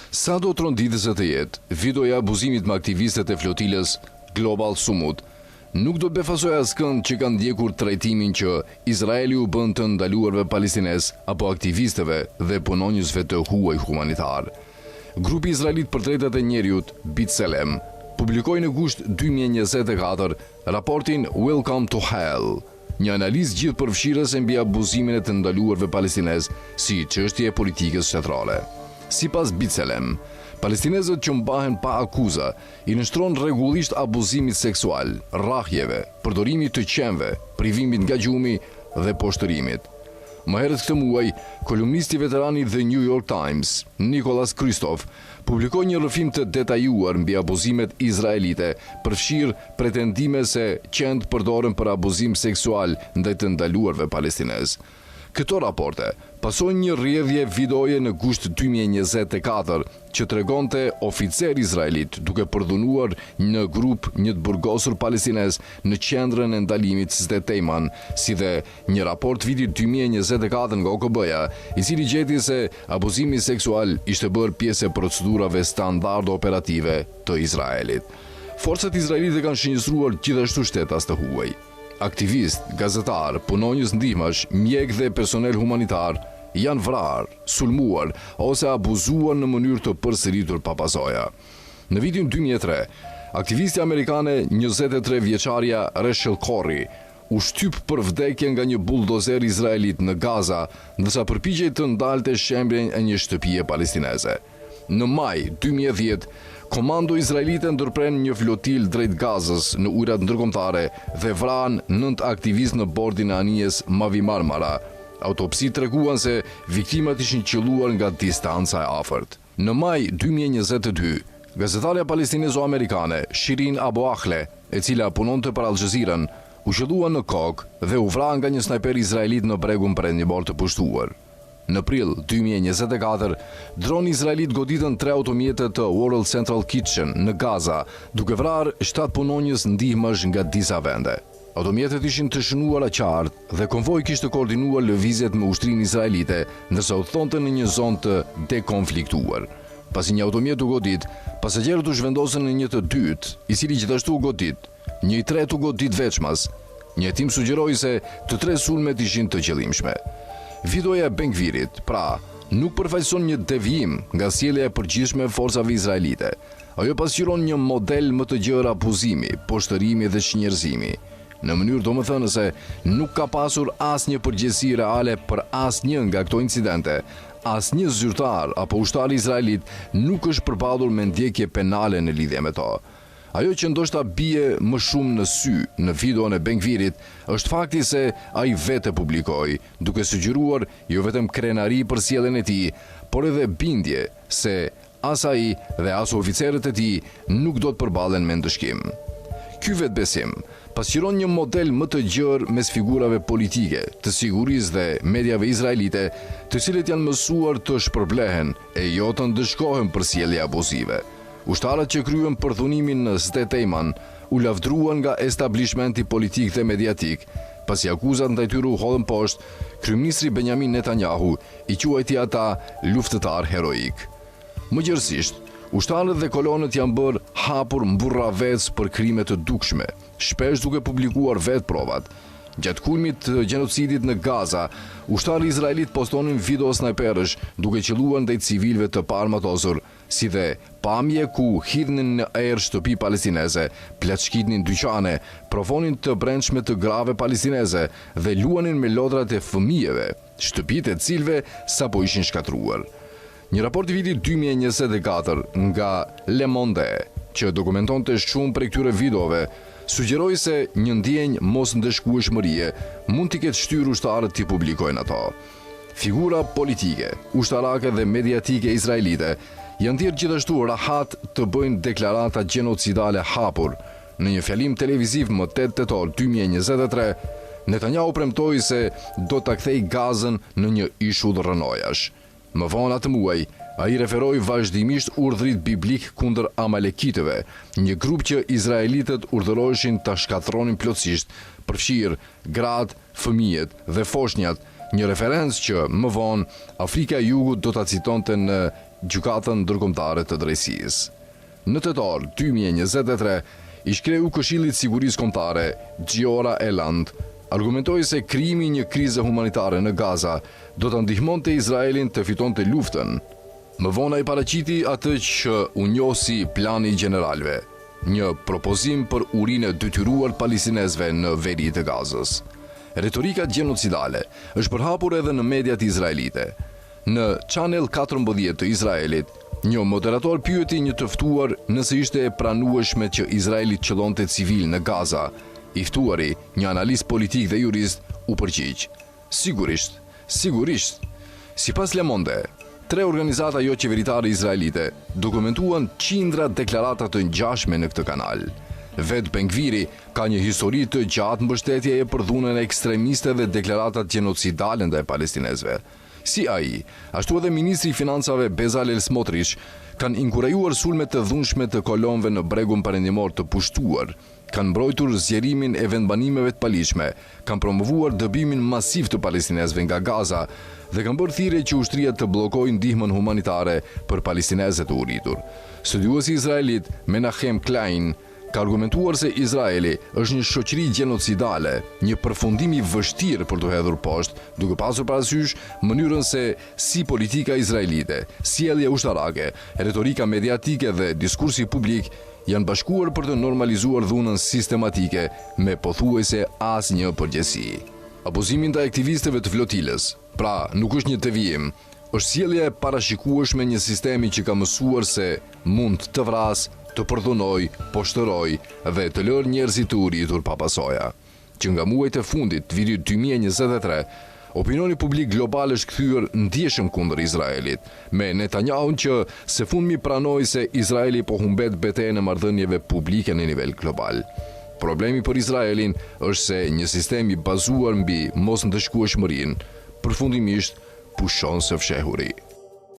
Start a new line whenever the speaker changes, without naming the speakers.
Sado tronditëse të jetë, videoja e abuzimit me aktivistët e flotilës Global Sumud nuk do të befasojë askënd që ka ndjekur trajtimin që Izraeli u bën të ndaluarve palestinezë apo aktivistëve dhe punonjësve të huaj humanitarë. Grupi izraelit për drejtat e njeriut, B'Tselem, publikoi në gusht 2024 raportin Welcome to Hell, Një analizë gjithëpërfshirëse mbi abuzimin e të ndaluarve palestinezë si çështje e politikës shtetërore. Sipas B'Tselem, palestinezët që mbahen pa akuza i nënshtrohen rregullisht abuzimit seksual, rrahjeve, përdorimit të qenve, privimit nga gjumi dhe poshtërimit. Më herët këtë muaj, kolumnisti veteran i The New York Times, Nicholas Kristof, publikoi një rrëfim të detajuar mbi abuzimet izraelite, përfshirë pretendime se qentë përdoren për abuzim seksual ndaj të ndaluarve palestinezë. Këto raporte pasojnë një rrjedhje videoje në gusht 2024 që tregonte oficerë izraelitë duke përdhunuar në grup një të burgosur palestinez në qendrën e ndalimit Sde Teiman, si dhe Një raport vitit 2024 nga OKB-ja, i cili gjeti se abuzimi seksual ishte bërë pjesë e procedurave standarde operative të Izraelit. Forcat izraelite kanë shënjestruar gjithashtu shtetas të huaj. Aktivistë, gazetarë, punonjës ndihmash, mjekë dhe personel humanitar janë vrarë, sulmuar ose abuzuar në mënyrë të përsëritur pa pasoja. Në vitin 2003, aktivistja amerikane 23 vjeçarja Rachel Corrie u shtyp për vdekje nga një buldozer izraelit në Gaza, ndërsa përpiqej të ndalte shembjen e një shtëpie palestineze. Në maj 2010, komando izraelite ndërprenë një flotilë drejt Gazës në ujërat ndërkombëtare dhe vranë nëntë aktivistë në bordin e anijes Mavi Marmara. Autopsitë treguan se viktimat ishin qëlluar nga distanca e afërt. Në maj 2022, gazetarja palestinezo-amerikane Shirin Abu Akle, e cila punonte për Al Jazeera-n, u qëllua në kokë dhe u vra nga një snajper izraelit në bregun perëndimor të pushtuar. Në prill 2024, dronë izraelitë goditën tre automjete të World Central Kitchen në Gaza, duke vrarë 7 punonjës ndihmash nga disa vende. Automjetet ishin të shënuara qartë dhe konvoi kishte koordinuar lëvizjet me ushtrinë izraelite, ndërsa udhëtonte në një zonë të dekonfliktuar. Pasi një automjet u godit, pasagjerët u zhvendosën në një të dytë, i cili gjithashtu u godit. Një i tretë u godit veçmas. Një hetim sugjeroi se të tre sulmet ishin të qëllimshme. Videoja e Ben Gvirit, pra, nuk përfaqëson një devijim nga sjellja e përgjithshme e forcave izraelite. Ajo pasqyron një model më të gjerë abuzimi, poshtërimi dhe çnjerëzimi. Në mënyrë domethënëse, nuk ka pasur asnjë përgjegjësi reale për asnjë nga këto incidente. Asnjë zyrtar apo ushtar izraelit nuk është përballur me ndjekje penale në lidhje me to. Ajo që ndoshta bie më shumë në sy në videon e Ben Gvirit është fakti se ai vetë e publikoi, duke sugjeruar jo vetëm krenari për sjelljen e tij, por edhe bindje se as ai dhe as oficerët e tij nuk do të përballen me ndëshkim. Ky vetëbesim pasqyron një model më të gjerë mes figurave politike, të sigurisë dhe mediave izraelite, të cilët janë mësuar të shpërblehen e jo të ndëshkohen për sjellje abuzive. Ushtarët që kryen përdhunimin në Sde Teiman u lavdruan nga establishmenti politik dhe mediatik, pasi akuzat ndaj tyre u hodhën poshtë, kryeministri Benjamin Netanyahu i quajti ata luftëtarë heroikë. Më gjerësisht, ushtarët dhe kolonët janë bërë hapur mburravecë për krime të dukshme, shpesh duke publikuar vetë provat. Gjatë kulmit të gjenocidit në Gaza, ushtarë izraelitë postonin video snajperësh duke qëlluar ndaj civilëve të paarmatosur, si dhe pamje ku hidhnin në erë shtëpi palestineze, plaçkitnin dyqane, provonin të brendshme të grave palestineze dhe luanin me lodrat e fëmijëve, shtëpitë e cilëve sapo ishin shkatërruar. Një raport i vitit 2024 nga Le Monde, që dokumentonte shumë prej këtyre videove, sugjeroi se një ndjenjë mosndëshkueshmërie mund t'i ketë shtyrë ushtarët t'i publikojnë ato. Figura politike, ushtarake dhe mediatike izraelite janë ndjerë gjithashtu rahat të bëjnë deklarata gjenocidale hapur. Në një fjalim televiziv më 8 tetor 2023, Netanyahu premtoi se do ta kthejë Gazën në një ishull rrënojash. Më vonë atë muaj, ai referoi vazhdimisht urdhrit biblik kundër Amalekitëve, një grup që izraelitët urdhëroheshin ta shkatërronin plotësisht, përfshirë gratë, fëmijët dhe foshnjat, një referencë që më vonë Afrika e Jugut do ta citonte në Gjykatën Ndërkombëtare të Drejtësisë. Në tetor 2023, ish-kreu i Këshillit të Sigurisë Kombëtare, Giora Eiland, argumentoi se krijimi i një krize humanitare në Gaza do ta ndihmonte Izraelin të fitonte luftën. Më vonë ai paraqiti atë që u njoh si Plani i Gjeneralëve, një propozim për urinë e detyruar të palestinezëve në veri të Gazës. Retorika gjenocidale është përhapur edhe në mediat izraelite. Në Channel 14 të Izraelit, një moderator pyeti një të ftuar nëse ishte e pranueshme që Izraeli të qëllonte civilë në Gaza. I ftuari, një analist politik dhe jurist, u përgjigj: Sigurisht, sigurisht. Sipas Le Monde, tre organizata joqeveritare izraelite dokumentuan qindra deklarata të ngjashme në këtë kanal. Vetë Ben-Gviri ka një histori të gjatë mbështetjeje për dhunën ekstremiste dhe deklaratat gjenocidale ndaj palestinezëve. Si ai, ashtu edhe ministri i Financave Bezalel Smotrich kanë inkurajuar sulme të dhunshme të kolonëve në Bregun Perëndimor të pushtuar, kanë mbrojtur zgjerimin e vendbanimeve të paligjshme, kanë promovuar dëbimin masiv të palestinezëve nga Gaza dhe kanë bërë thirrje që ushtria të bllokojë ndihmën humanitare për palestinezët e uritur. Studiuesi izraelit Menachem Klein ka argumentuar se Izraeli është një shoqëri gjenocidale, një përfundim i vështirë për t'u hedhur poshtë, duke pasur parasysh mënyrën se si politika izraelite, sjellja ushtarake, retorika mediatike dhe diskursi publik janë bashkuar për të normalizuar dhunën sistematike me pothuajse asnjë përgjegjësi. Abuzimi ndaj aktivistëve të flotilës, pra, nuk është një devijim, është sjellja e parashikueshme e një sistemi që ka mësuar se mund të vrasë, të përdhunojë, poshtërojë dhe të lërë njerëzit të uritur pa pasoja. Që nga muajt e fundit të vitit 2023, opinioni publik global është kthyer ndjeshëm kundër Izraelit, me Netanyahun që së fundmi pranoi se Izraeli po humbet betejën e marrëdhënieve publike në nivel global. Problemi për Izraelin është se një sistem i bazuar mbi mosndëshkueshmërinë, përfundimisht pushon së fshehuri.